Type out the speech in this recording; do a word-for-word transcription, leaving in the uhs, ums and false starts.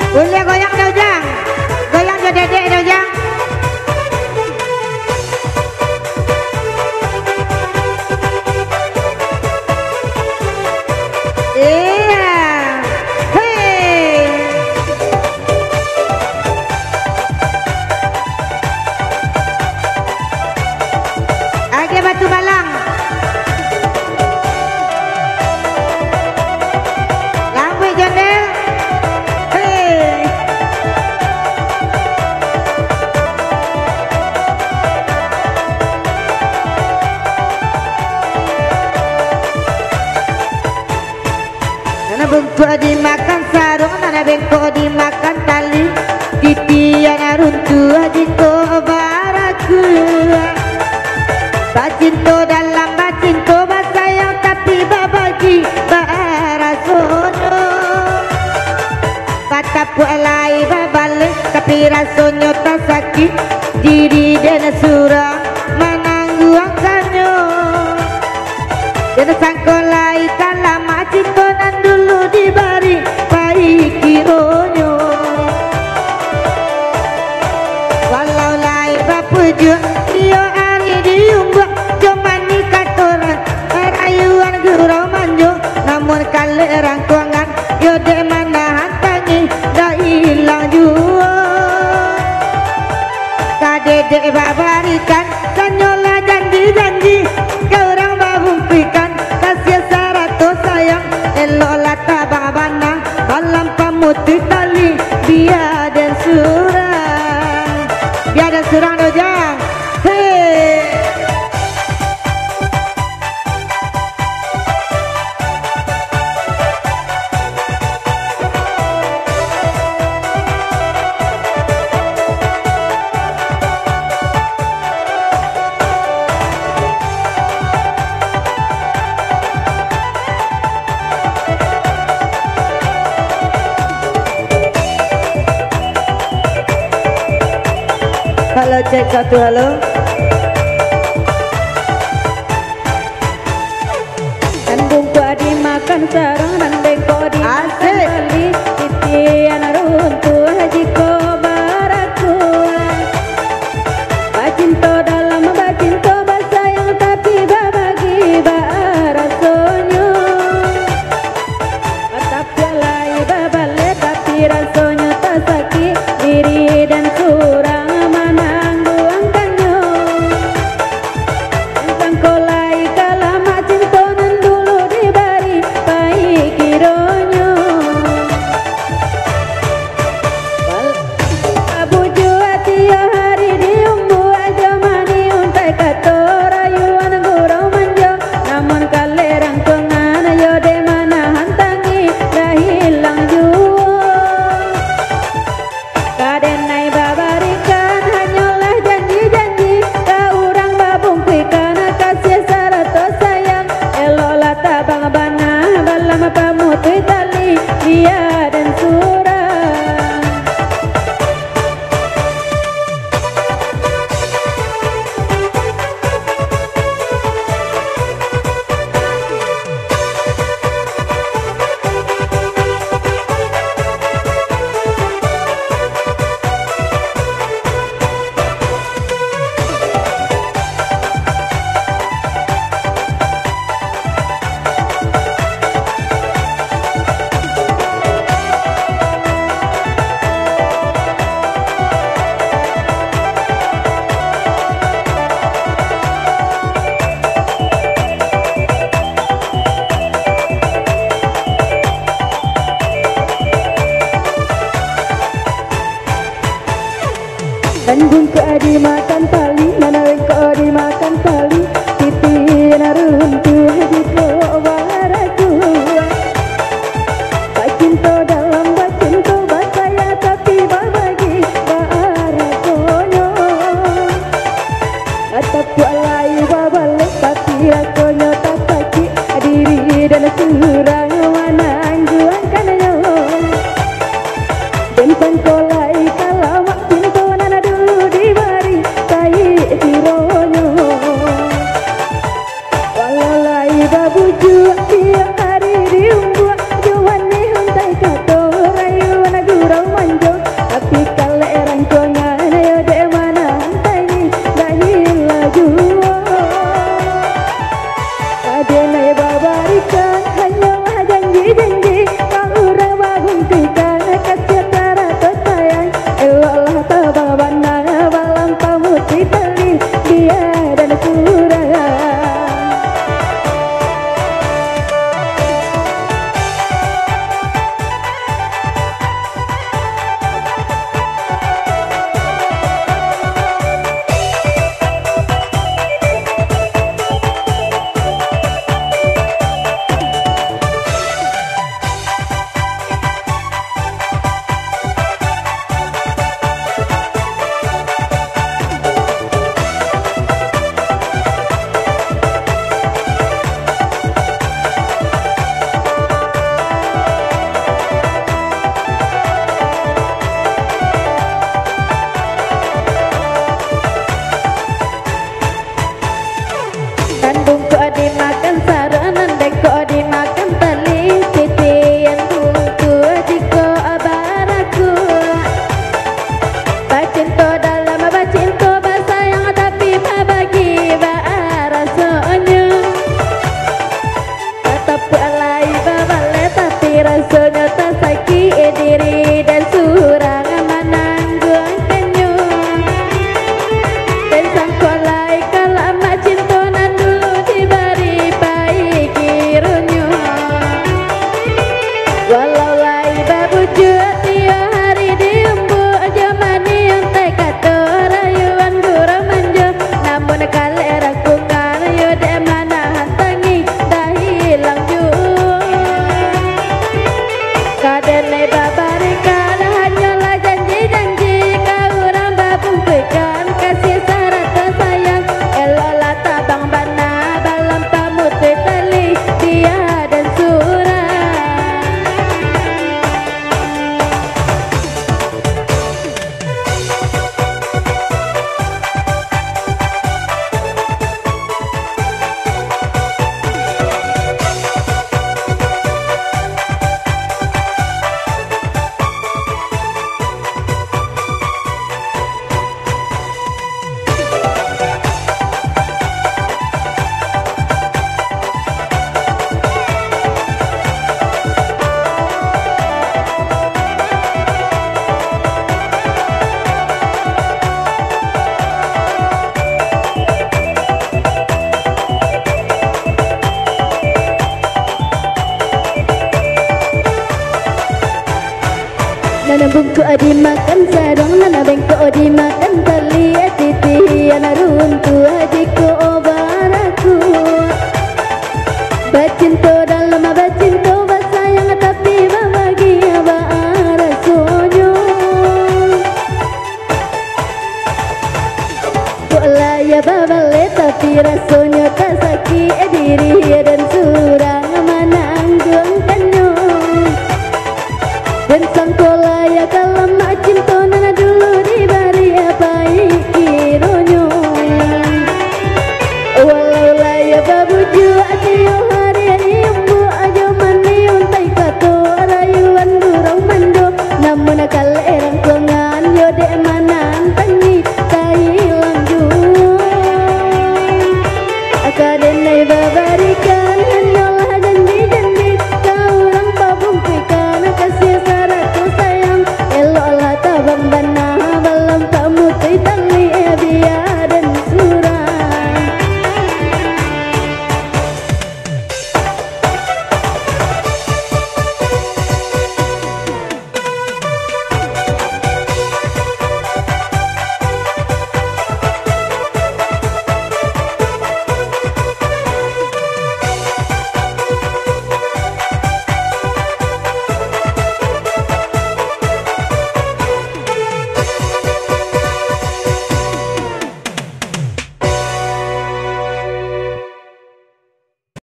Buliah goyang dek Ujang. Goyang jo dedek dek Ujang. Iya. Hei. Agiah batu balang. Lambuik jandel. Hei. Nan bungkuak dimakan sarung, nan bengkok dimakan tali. Titian runtuah jikok barakuah. Bacinto dalam bacinto basayang, tapi babagi baa rasonyo. Batapuak lai babaleh, tapi rasonyo tasakik. Diri den surang manangguangkannyo. Den sangko lai ka lamak cinto nan dulu dibari, pai kironyo. Walau lai bapujuak, iyo ari diumbuak, jo manih kato rayuan gurau manjo, namun kalek rangkuangan, yo dek manahan tangih, dah ilang juo. Ka dedek babarikan, sanyolah janji-janji, ka urang babungkuikan, kasiah sarato sayang, eloklah tabang bana, malam pamutuih tali, bia den surang. Bia den surang doh, Jang. Hei. Halo, cek satu, halo. Nan bungkuak dimakan sarang, nan bengkok dimakan Asik. Tali, titian runtuah jikok barakuah. Bacinto dalam bacinto basayang, tapi babagi baa rasonyo. Batapuak lai babaleh, tapi rasonyo tasakik, diri den surang manangguangkannyo. Den sangko lai ka lamak cinto nan dulu dibari, pai kironyo. Bal-, babujua tiok hari diumbuak, jo manih untai kato rayuan gurau manjo, namun kalek rangkuangan, yo dek manahan tangih, dah ilang juo. Ka denai babarikan, hanyolah janji-janji, ka urang babungkuikan, kasiah sarato sayang, eloklah tabang bana, malam pamutuih tali, bia den surang. Nan bungkuak dimakan tali, nan bengkok dimakan tali, titian runtuah jikok barakuah. Bacinto dalam bacinto basayang, tapi babagi baa rasonyo. Batapuak lai babaleh, tapi rasonyo tasakik, diri den surang manangguangkannyo. Den sangko lai ka lamak cinto nan dulu dibari, pai Rasonyo tasakik diri dan surang manangguangkannyo. Den sangko lai kalamak cinto nan dulu dibari paikironnyo. Walau lai babujuak tiok hari diumbuk jo maniang, tai kato rayuan gurau manjo, namun kalek rangkukan yo dek manahan tangih. Dah ilang juo. Ka denai babarikan hanyolah janji-janji, ka urang babungkuikan kasih sarato sayang. Eloklah tabang bana, balam pamutuih tali, bia den surang. Nan bungkuak dimakan sarang, nan bengkok dimakan tali.